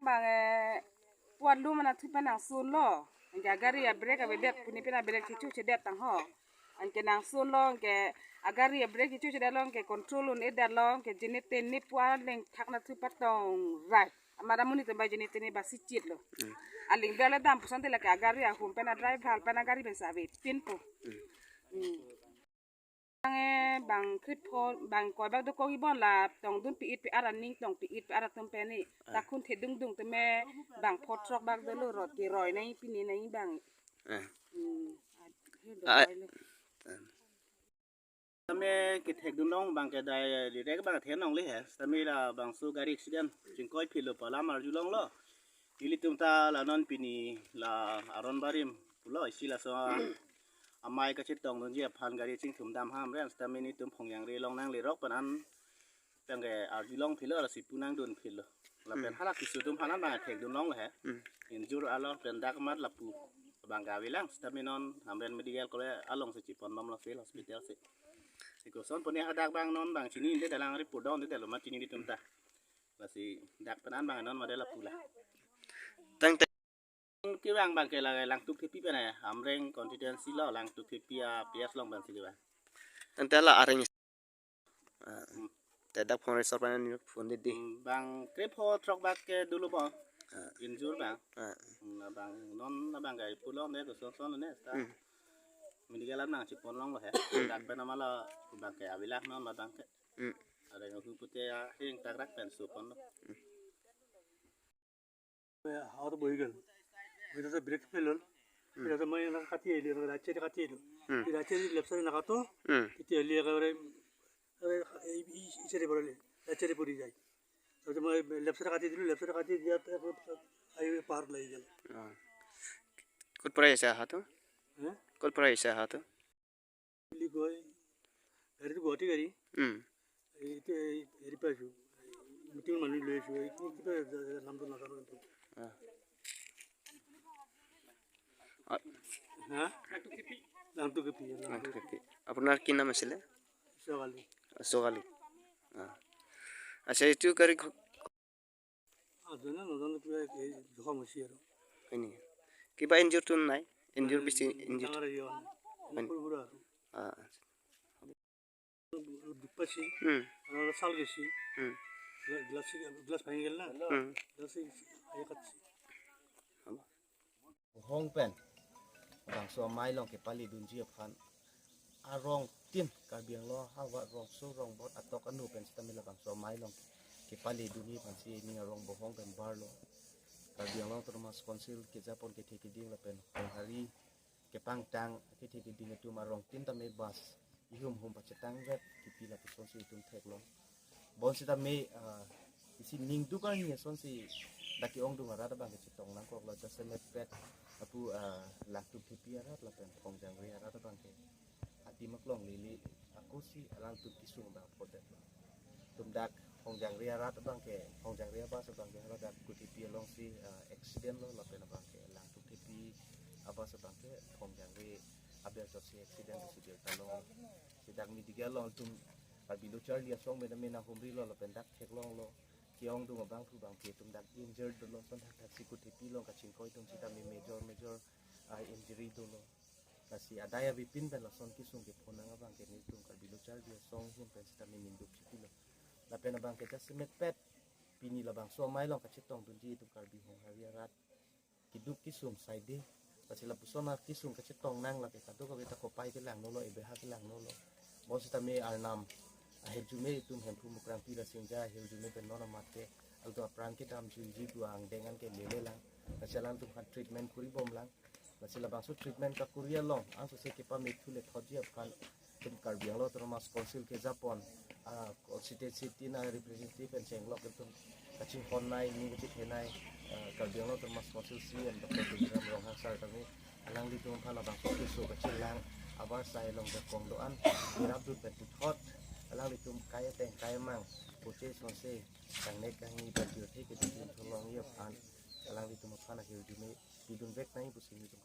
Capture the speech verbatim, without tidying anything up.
Bang, eh, puan lu mana thu pen nangsunlo. Anke agari abrake avedet puni pen abrake chichochedet tang ho. Anke nangsunlo, anke agari abrake chichochedetlo, anke control un-edetlo, anke jene tene puan lengthak na thu patong rai. Amara muni tum bai jene tene basi chitlo. Hmm. Aling bela dam puson te lake agari ahum pen adriver pen agari pen save pinpo. Hmm. Hmm. Bang, eh, bang krit pho, bang koi bak dokok ibon la tongdun pi-it pi-ar aning tong pi-it pi-ar atum pen ni. Ah. Takhun thedung dung teme bang pho throk bak dolo rot keroi nai pini nai bang. Ah. Hmm. Ah. Tame kethekdun long bang ke dai direct bang the nong le he. Tame labangso gari accident chingkoi philo pu alam arjulonglo. Ilitum ta la non pini la aron barim pulo isi laso amei kachetongdunji aphan gari chingthum dam ham ren sitame nelitum Phongjangre along nanglerok pen an pen ke arjulong philo lasi pu nangdun philo. Lapen Hmm. hala kisu atum aphan an bang thekdun long le he. Hmm. Injure alo pen dak mat lapu bang ke avelang sitame non Hamren Medical College along si chiponbomlo civil hospital si. Si koson puni hadak bang non bang chini inde dalang report dondetlo mat chini nelitum ta. Lasi dak pen an bang non made lapu la. Tang tang. Kevang bang ke la Langtuk Thepi pen ya, Hamren constituency lo Langtuk Thepi a P S along pen si kevang. Ante la areng. Ah, Hmm. Te dak phone resort pen ni phone di di. Hmm, bang kre pho throk bak ke dolo bo. Ah. Injure bang. Ah. Hmm, labang non labang ke pulo ne koson son ne ta. Hmm. Medical an nangchipon longlo he. Hmm. Dak pen amala bang ke avelang non labang ke. Hmm. Areng ahu pute ya hing tak rak pen suponlo. Hmm. হাওয়াতে বহি গ'ল। বহি থাকোঁতে brake fail হ'ল। ফেইল হওঁতে মই এনেকৈ কাটি আহিলোঁ, এনেকৈ ৰাইট চাইডে কাটি আহিলোঁ। উম। ৰাইট চাইডে লেফ্ট চাইডে নাকাটো, উম। তেতিয়াহ'লে একেবাৰে, একেবাৰে এই, এই, এই চাইডে পৰি, ৰাইট চাইডে পৰি যায়। তাৰপিছত মই লেফ্ট চাইডে কাটি দিলোঁ, লেফ্ট চাইডে কাটি দিয়াত আকৌ আহি পাহাৰত লাগি গ'ল। অ। ক'ৰ পৰা আহিছে অহাটো? হে? ক'ৰ পৰা আহিছে অহাটো? বুলি কয়, গাড়ীটো গুৱাহাটী গাড়ী। উম। এই এতিয়া এই হেৰি পাইছোঁ, মিটিঙৰ মানুহ লৈ আহিছোঁ, এই কি, কিবা জা-, জা-, নামটো নাজানো কিন্তু। অ। অ। হা? নামটো কি পি, নামটো অ, কি পি। আপোনাৰ কি নাম আছিলে? ছোৱালী। ছোৱালী। অ। আচ্ছা, এইটো গাড়ী ঘ-, নাজানো, নাজানো, কিবা এই জখম হৈছে আৰু। হয় নেকি? কিবা ইনজুৰটো নাই? ইনজুৰ বেছি, ইনজুৰ? ডাঙৰ হেৰি হোৱা নাই। হয় নেকি? সৰু সুৰা আৰু। অ, আচ্ছা। অলপ দুখ পাইছে। উম। আৰু অলপ ছাল গৈছে। উম। গ্লা-, গ্লাছ, গ্লাছ ভাঙি গ'ল না। উম। গ্লাছ এই, এই কাটছে। হ'ব। Bohong pen bangso amei along kepaledunji aphan arongtin Karbi Anglong havar rongso rongbot atok anu pen sitame labangso amei along kepaledunji aphan si ning arong bohong pen barlo. Karbi Anglong Autonomous Council kejapon kethe keding lapen Honghari kepangtang kethe keding atum arongtin tame bus ihum hum pachetang vet kipi lapuson si itum theklong. Bonsitame, ah, isi ningduk arni asonsi dak ke-ongdung arat abang ke chetong nangkoklo, jasemet pet lapu, ah, Langtuk Thepi arat lapen Phongjangre arat abang ke adim aklong lili ako si alangtum kesung abang phodet. Itum dak Phongjangre arat abang ke, Phongjangre a-bus abang ke hala dak Langtuk Thepi alongsi, ah, accident lo lapen abang ke Langtuk Thepi a-bus abang ke Phongjangre aber chotsi accident si birta long. Si dak medical along itum Karbi lo charli asong mena mena humri lo lapen dak theklonglo. Ke-ongdung abangphu abang ke itum dak injured dolo, son thakthak si Langtuk Thepi along kachingkoi atum sitame major major, ah, injury dolo. Lasi adai avepin pen lason kesung kephonang abang ke nelitum Karbi lo charli asong ahin pen sitame ningduk chipilo. Lapen abang ke jasemet pet pini labangso amei along kachetongdunji itum Karbi Honghari arat keduk kesung saide. Lasi lapuson akesung kachetong nang lake kadokave ta kopai kelang nolo, ebeha kelang nolo. Bonsitame Arnam ahirjume itum Hemphu Mukrangpi Rasinja ahirjume pen non amat ke alangtum apran kedam juiji pu angdeng an ke lele lang. Lasi alangtum aphan treatment kuri bom lang. Lasi labangso treatment kakuri along angsose kepamethu lethotji aphan itum Karbi Anglong Autonomous Council kejapon, ah, constituency tin a-representative pen chenglok itum kachinghon nai, ning kachithe nai, ah, Karbi Anglong Autonomous Council C E M Doctor Tuliram Ronghang sir tame alanglitum aphan labangso keso kachelang abar sai along jakong do-an irap dun pen puthot alanglitum kai ateng kai amang poche sonse kangnek kangni bajir the kedo dun tholongji aphan alanglitum aphan ahirjume pidun vek nai pusi nelitum